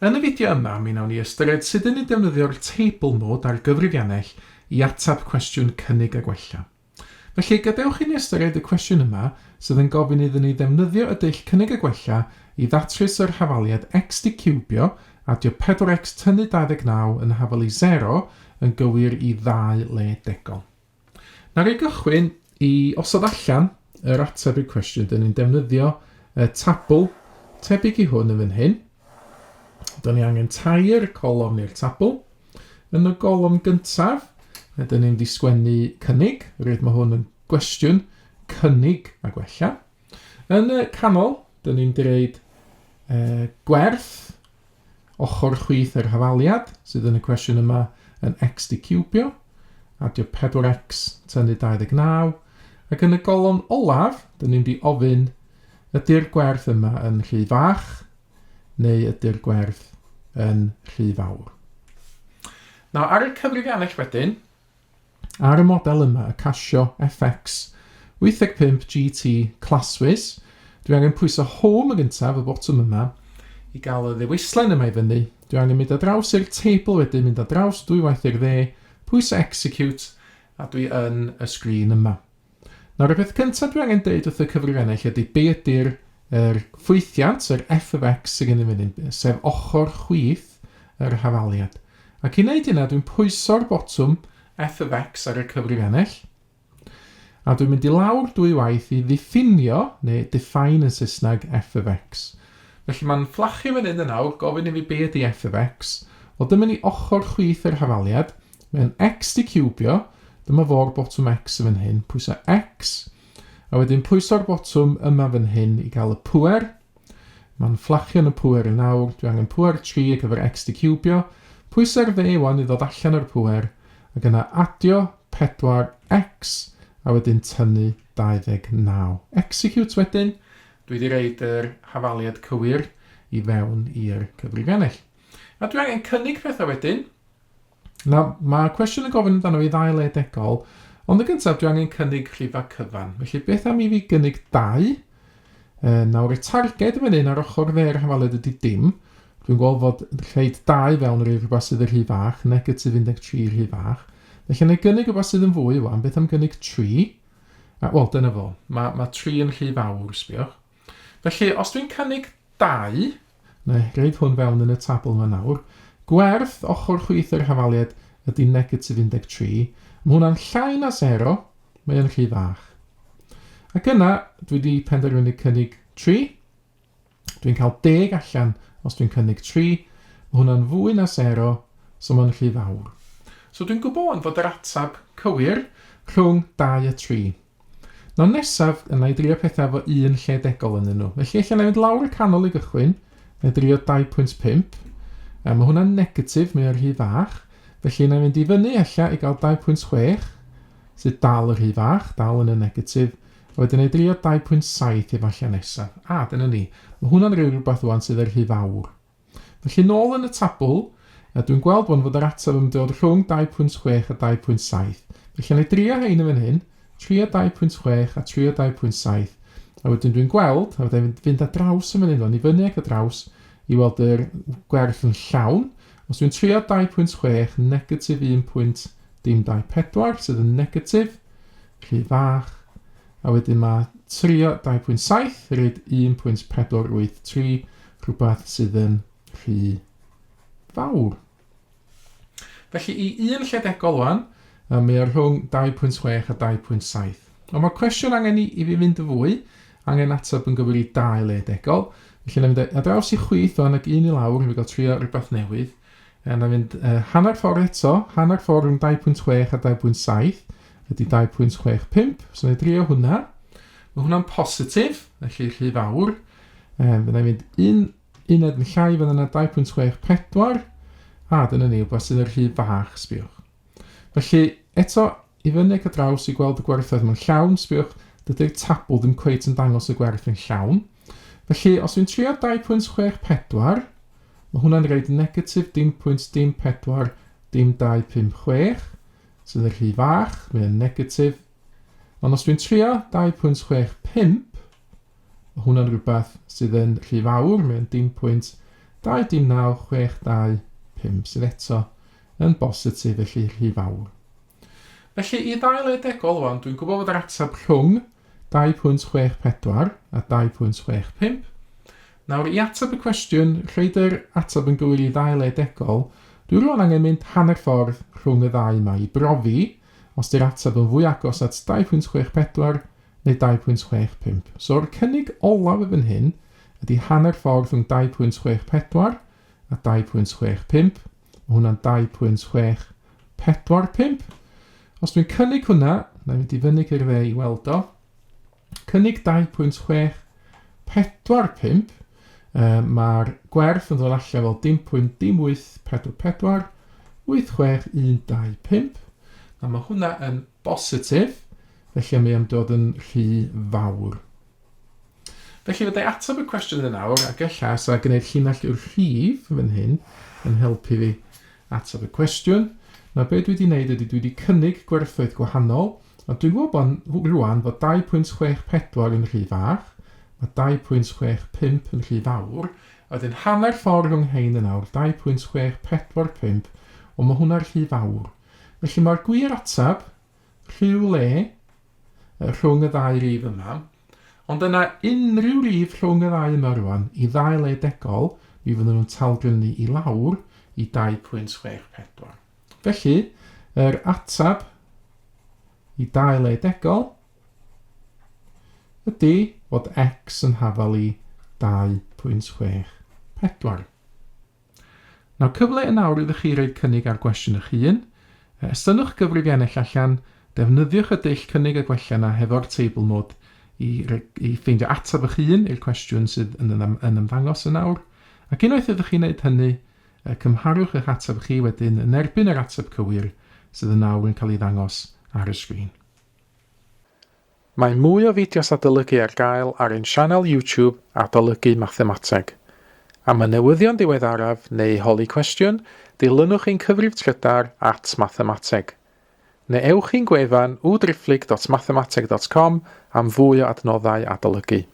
Yn y fideo yma, mi wnawn ni ystyried sut ydyn ni'n defnyddio'r Table Mode ar gyfrifiannell i ateb cwestiwn cynnig a gwella. Felly, gadewch i ni ystyried y cwestiwn yma sydd yn gofyn iddyn ni ddefnyddio y dull cynnig a gwella i ddatrys yr hafaliad x di ciwbio adio 4x tynnu 29 yn hafal i 0 yn gywir i ddau le degol. Nawr i gychwyn, i osod allan yr ateb i'r cwestiwn, dyn ni'n defnyddio y tabl tebyg i hwn yn fan hyn. Dyn ni angen tair colofn i'r tabl. Yn y golofn gyntaf, dyn ni'n di sgwennu cynnig, rhaid mae hwn yn gwestiwn cynnig a gwella. Yn y canol, dyn ni'n dweud gwerth Ochr chwith yr hafaliad, sydd yn y cwestiwn yma yn x di ciwbio, adio 4x tynnu 29, ac yn y golofn olaf, dyn ni'n di ofyn, ydy'r gwerth yma yn rhy fach, neu ydy'r gwerth yn rhy fawr? Nawr, ar y cyfrifiannell wedyn, Ar y model yma, y Casio FX 85 GT Classwiz, dwi angen pwyso Home yn gyntaf, y botwm yma, i gael y ddewislen yma i fyny. Dwi angen mynd ar draws i'r table wedyn, mynd ar draws dwywaith i'r dde, pwyso Execute, a dwi yn y sgrin yma. Nawr, y peth cyntaf dwi angen deud wrth y cyfrifiannell ydy be ydy'r yr ffwythiant, yr f of x sydd gennym fan hyn, sef ochr chwith yr hafaliad. Ac i wneud hynna, dwi'n pwyso'r botwm f of x ar y cyfrifiannell, a dwi'n mynd i lawr dwy waith i ddiffinio, neu define yn Saesneg, f of x. Felly mae'n fflachio fan hyn yn awr, gofyn i fi be ydy f of x. Wel, dyma ni ochr chwith yr hafaliad. Mae'n x di ciwbio, dyma fo'r botwm x yn fan hyn, pwyso x, a wedyn pwyso'r botwm yma fan hyn i gael y pŵer. Mae'n fflachio yn y pŵer yn awr, dwi angen pŵer 3 ar gyfer x di ciwbio. Pwyso'r dde wan i ddod allan o'r pŵer, ac yna adio 4x, a wedyn tynnu 29. Execute wedyn, dwi wedi reid yr hafaliad cywir i fewn i'r cyfrifiannell. A dwi angen cynnig pethau wedyn. Nawr, mae'r cwestiwn yn gofyn amdano fi ddau le degol, ond yn gyntaf dwi angen cynnig rhifau cyfan. Felly beth am i fi gynnig 2? E, nawr, y targed yn fan hyn ar ochr dde'r hafaliad ydy dim. Dwi'n gweld fod rhaid 2 fewn rhoi rhywbeth sydd yn rhy fach, negatif 13 rhy fach. Felly, na i gynnig rhywbeth sydd yn fwy wan, beth am gynnig 3? A, wel, dyna fo. Mae, mae 3 yn rhy fawr, sbiwch. Felly, os dwi'n cynnig 2, na i roid hwn fewn yn y tabl yma nawr, gwerth ochr chwith yr hafaliad ydy negatif 13, mae hwnna'n llai na 0, mae o'n rhy fach. Ac yna, dwi wedi penderfynu cynnig 3, dwi'n cael deg allan os dwi'n cynnig 3, mae hwnna'n fwy na 0, so mae'n rhy fawr. So dwi'n gwybod wan fod yr ateb cywir rhwng 2 a 3. Nawr nesaf, yna i drio pethau efo un lle degol ynddyn nhw. Felly ella na i fynd lawr y canol i gychwyn, na i drio 2.5. A mae hwnna'n negatif, mae o'n rhy fach. Felly na i fynd i fyny ella i gael 2.6, sydd dal y rhy fach, dal yn y negatif. A wedyn na i drio 2.7 efallai nesaf. A, dyna ni. Mae hwnna'n rhyw rhywbeth wan sydd yn rhy fawr. Felly nôl yn y tabl, a dwi'n gweld wan fod yr ateb yn dod rhwng 2.6 a 2.7. Felly na i drio hein yn fan hyn, trio 2.6 a trio 2.7, a wedyn dwi'n gweld, a wedyn fynd ar draws yn fan hyn, i fyny ac ar draws, i weld yr gwerth yn llawn. Os dwi'n trio 2.6, negatif 1.24, sydd yn negatif, rhy fach, A wedyn mae trio 2.7 rhaid 1.483, rhywbeth sydd yn rhy fawr. Felly i un lle degol wan, mae o rhwng 2.6 a 2.7. Ond mae'r cwestiwn angen i, i fi fynd yn fwy, angen ateb yn gywir i dau le degol. Felly na mynd ar draws i chwith o'n ac un i lawr, i fi gael trio rhywbeth newydd. A na fynd hanner ffordd eto, hanner ffordd rhwng 2.6 a 2.7 ydy 2.65, so na i drio hwnna. Mae hwnna'n positif, felly rhy fawr. Um, Fyna i fynd un uned yn llai, fyna yna 2.64. A dyna ni, wbeth sydd yn rhy fach, sbiwch. Felly, eto, i fyny ac ar draws i gweld y gwerthoedd mewn llawn, sbiwch, dydy'r tabl ddim cweit yn dangos y gwerth yn llawn. Felly, os dwi'n trio 2.64, mae hwnna'n rhaid negatif dim pwynt dim 4 dim 256, sydd yn rhy fach, mae o'n negatif. Ond os dwi'n trio 2.65, mae hwnna'n rhywbeth sydd yn rhy fawr, mae o'n dim pwynt 2 dim 9 6 2 5 sydd eto yn bositif felly rhy fawr. Felly i ddau le degol wan dwi'n gwybod fod yr ateb rhwng 2.64 a 2.65. Nawr i ateb y cwestiwn, rhoid yr ateb yn gywir i ddau le degol, dwi rwan angen mynd hanner ffordd rhwng y ddau yma i brofi os di'r ateb yn fwy agos at 2.64 neu 2.65. So'r cynnig olaf yn fan hyn ydy hanner ffordd rhwng 2.64 a 2.65. Mae hwnna'n 2.645. Os dwi'n cynnig hwnna, na i fynd i fyny i'r dde i weld o. Cynnig 2.645, mae'r gwerth yn dod allan fel dim pwynt dim 844 86125. Na, mae hwnna yn bositif, felly mae am dod yn rhy fawr. Felly fydda i ateb y cwestiwn yn awr ac ella sa gwneud llinell yw'r rhif fan hyn yn helpu fi ateb y cwestiwn. Nawr be dwi wedi wneud ydy dwi wedi cynnig gwerthoedd gwahanol, a dwi'n gwybod bod rwan fod 2.64 yn rhy fach, mae 2.65 yn rhy fawr, a wedyn hanner ffordd rhwng hein yn awr, 2.645, ond mae hwnna'n rhy fawr. Felly mae'r gwir ateb rhyw le rhwng y ddau rif yma, ond yna unrhyw rif rhwng y ddau yma rwan, i ddau le degol, mi fydden nhw'n talgrynnu i lawr i 2.64. Felly, yr ateb i dau le degol ydy fod x yn hafal i 2.64. Nawr, cyfle yn awr iddo chi roid cynnig ar gwestiwn eich hun. Estynnwch gyfrifiannell allan, defnyddiwch y dull cynnig a gwella yna hefo'r table mode i, i ffeindio ateb eich hun i'r cwestiwn sydd yn, yn, yn ymddangos yn awr. Ac unwaith ydych chi'n gwneud hynny, cymharwch eich ateb chi wedyn yn erbyn yr ateb cywir sydd yn awr yn cael ei ddangos ar y sgrin. Mae mwy o fideos adolygu ar gael ar ein sianel YouTube Adolygu Mathemateg. Am y newyddion diweddaraf neu holi cwestiwn, dilynwch ein cyfrif trydar at mathemateg. Neu ewch i'n gwefan www.mathemateg.com am fwy o adnoddau adolygu.